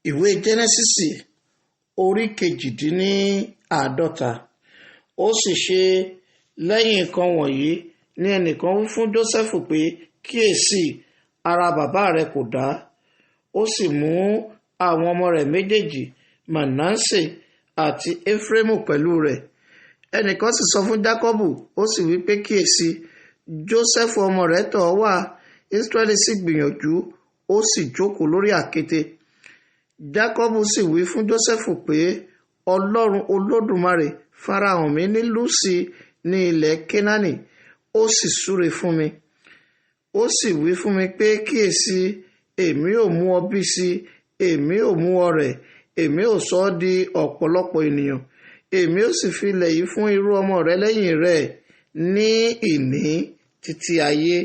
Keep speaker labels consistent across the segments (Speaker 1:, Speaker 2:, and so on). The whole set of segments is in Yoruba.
Speaker 1: Ìwé Jẹ́nẹ́sísì orí 48. Ó sì ṣe lẹ́yìn nǹkan wọ̀nyí ní ẹnìkan wí fún Jósẹ́fù pé, kíyèsí, ara bàbá rẹ kò dá. Ó sì mú àwọn ọmọ rẹ̀ méjèèjì, Mànásè àti Éfrémù pẹ̀lú rẹ̀. Ẹnìkan sì sọ fún Jákọ́bù, ó sì wí pé, kíyèsí, Jósẹ́fù ọmọ rẹ̀ tọ̀ ọ́ wá. Ísírẹ́lì sì gbìyànjú, ó sì jókòó lórí àkéte. Jákọ́bù sì wí fún Jósẹ́fù pé, Ọlọ́run Olódùmarè farahàn mí ní Lúsì ní ilẹ̀ Kénáánì, ó sì súre fún mi. Ó sì wí fún mi pé, kíyèsí, èmi ò mú ọ bí sí, èmi ò mú ọ rẹ̀, èmi ò sọ ọ́ di ọ̀pọ̀lọpọ̀ ènìyàn, èmi ò sì fi ilẹ̀ yìí fún irú ọmọ rẹ lẹ́yìn rẹ ní ìní títí ayé.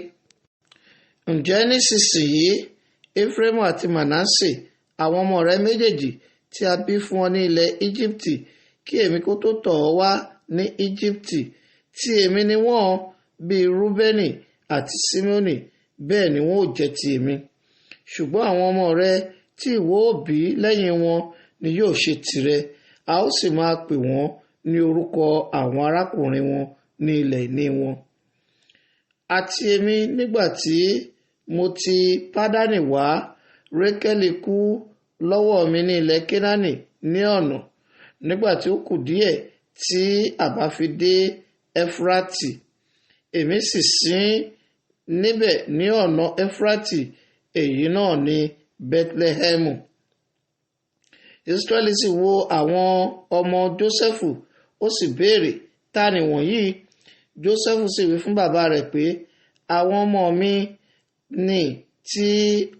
Speaker 1: Ǹjẹ́ nísinsìnyí, Éfrémù àti Mànásè, àwọn ọmọ rẹ méjèèjì tí a bí fún ọ ní ilẹ̀ Íjíbítì, kí èmi kó tó tọ̀ ọ́ wá ní Íjíbítì, tí èmi ni wọ́n bí Rúbẹ́nì àti Símónì, bẹ́ẹ̀ ni wọ́n ó jẹ́ ti èmi. Ṣùgbọ́n àwọn ọmọ rẹ tí ìwọ ó bí lẹ́yìn wọn ni yóò ṣe tìrẹ, a ó sì máa pè wọ́n ní orúkọ àwọn arákùnrin wọn ní ilẹ̀ ìní wọn. Àti èmi, nígbà tí mo ti Pádánì wá, Rékẹ́lì kú lọ́wọ́ mi ní ilẹ̀ Kénáánì ní ọ̀nà, nígbà tí ó kù díẹ̀ tí a bá fi dé Éfúrátì. Èmi sì sin níbẹ̀ ní ọ̀nà Éfúrátì, èyí náà ní Bẹ́tlẹ́hẹ́mù. Ísírẹ́lì sì wo àwọn ọmọ Jósẹ́fù, ó sì béèrè, ta ni wọ̀nyí? Jósẹ́fù sì wí fún bàbá rẹ̀ pé, àwọn ọmọ mi ni tí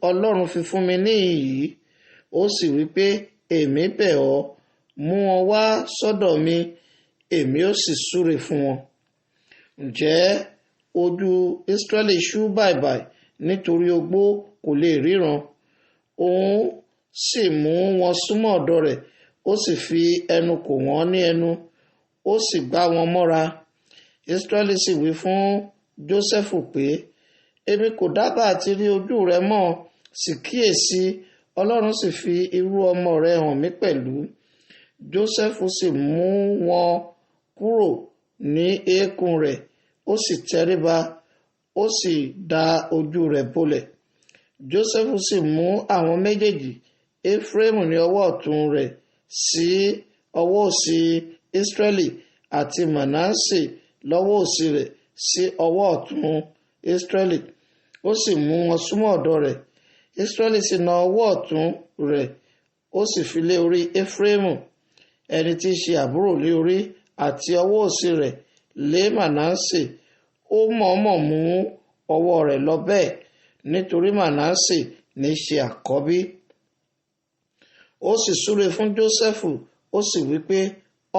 Speaker 1: Ọlọ́run fi fún mi níhìn-ín. Ó sì wí pé, èmi bẹ̀ ọ́, mú wọn wá sọ́dọ̀ mi, èmi ó sì súre fún wọn. Ǹjẹ́ ojú Ísírẹ́lì ṣú bàìbàì nítorí ogbó kò lè ríran. Òun sì mú wọn súnmọ́ ọ̀dọ̀ rẹ̀, ó sì fi ẹnu kò wọ́n ní ẹnu, ó sì gbá wọn mọ́ra. Ísírẹ́lì sì wí fún Jósẹ́fù pé, èmi kò dábàá àti rí ojú rẹ mọ́, sì kíyèsí, Ọlọ́run sì fi irú ọmọ rẹ hàn mí pẹ̀lú. Jósẹ́fù sì mú wọn kúrò ní eékún rẹ̀, ó sì tẹríba, ó sì da ojú rẹ̀ bolẹ̀. Jósẹ́fù sì mú àwọn méjèèjì, Éfrémù ní ọwọ́ ọ̀tún rẹ̀ sí ọwọ́ òsì Ísírẹ́lì, àti Mànásè lọ́wọ́ òsì rẹ̀ sí ọwọ́ ọ̀tún Ísírẹ́lì. Ó sì mú wọn súnmọ́ ọ̀dọ̀ rẹ̀. Ísírẹ́lì sì na ọwọ́ ọ̀tún rẹ̀, ó sì fi lé orí Éfrémù, ẹni tí í ṣe àbúrò lé orí, àti ọwọ́ òsì rẹ̀ lé Mànásè. Ó mọ̀ọ́mọ̀ mú ọwọ́ rẹ̀ lọ bẹ́ẹ̀, nítorí Mànásè ní í ṣe àkọ́bí. Ó sì súre fún Jósẹ́fù, ó sì wí pé,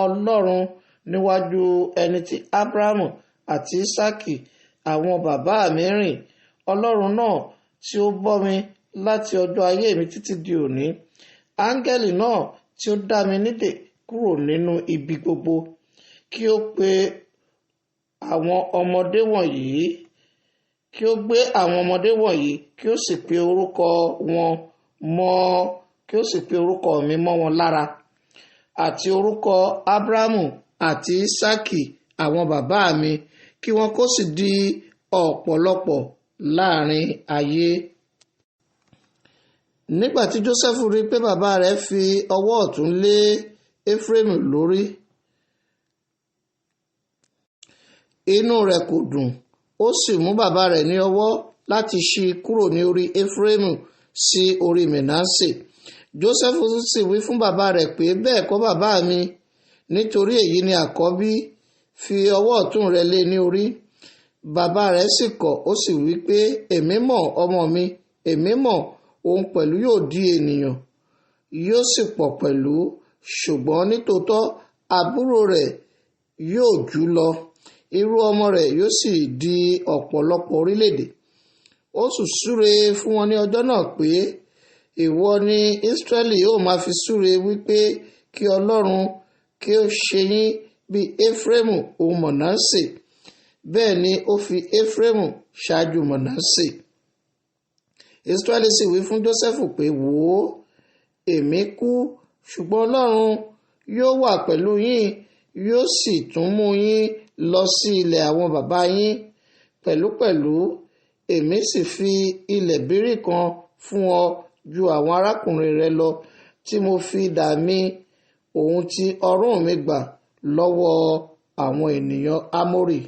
Speaker 1: Ọlọ́run níwájú ẹni tí Ábúráhámù àti Ísákì àwọn bàbá mi rìn, Ọlọ́run náà tí ó bọ́ mi láti ọjọ́ ayé mi títí di òní, áńgẹ́lì náà tí ó dá mi nídè kúrò nínú ibi gbogbo, kí ó pe àwọn ọmọdé wọ̀nyí, kí ó gbé àwọn ọmọdé wọ̀nyí, kí ó sì pe orúkọ wọn mọ́, kí ó sì pe orúkọ mi mọ́ wọn lára, àti orúkọ Ábúráhámù àti Ísákì àwọn bàbá mi, kí wọn kó sì di ọ̀pọ̀lọpọ̀ láàrin ayé. Nígbà tí Jósẹ́fù rí pé bàbá rẹ̀ fi ọwọ́ ọ̀tún lé Éfrémù lórí, inú rẹ̀ kò dùn, ó sì mú bàbá rẹ̀ ní ọwọ́ láti ṣí i kúrò ní orí Éfrémù sí orí Mànásè. Jósẹ́fù sì wí fún bàbá rẹ̀ pé, bẹ́ẹ̀ kọ́ bàbá mi, nítorí èyí ni àkọ́bí, fi ọwọ́ ọ̀tún rẹ̀ lé ní orí. Bàbá rẹ̀ sì kọ̀, ó sì wí pé, èmi mọ̀, ọmọ mi, èmi mọ̀, òun pẹ̀lú yóò di ènìyàn, yóò sì pọ̀ pẹ̀lú, ṣùgbọ́n nítòótọ́ àbúrò rẹ̀ yóò jù lọ, irú ọmọ rẹ̀ yóò sì di ọ̀pọ̀lọpọ̀ orílẹ̀-èdè. Ó sì súre fún wọn ní ọjọ́ náà pé, ìwọ ni Ísírẹ́lì yóò máa fi súre wípé kí Ọlọ́run kí ó ṣe yín bí Éfrémù òun Mànásè. Bẹ́ẹ̀ ni ó fi Éfrémù ṣáájú Mànásè. Ísírẹ́lì sì wí fún Jósẹ́fù pé, wò ó, Èmi kú, ṣùgbọ́n Ọlọ́run yóò wà pẹ̀lú yín, yóò sì tún mú yín lọ sí ilẹ̀ àwọn baba yín. Pẹ̀lúpẹ̀lú èmi sì fi ilẹ̀ bírí kan fún ọ ju àwọn arákùnrin rẹ lọ, tí mo fi idà mi òun ti ọrun mi gbà lọ́wọ́ àwọn ènìyàn Ámórì.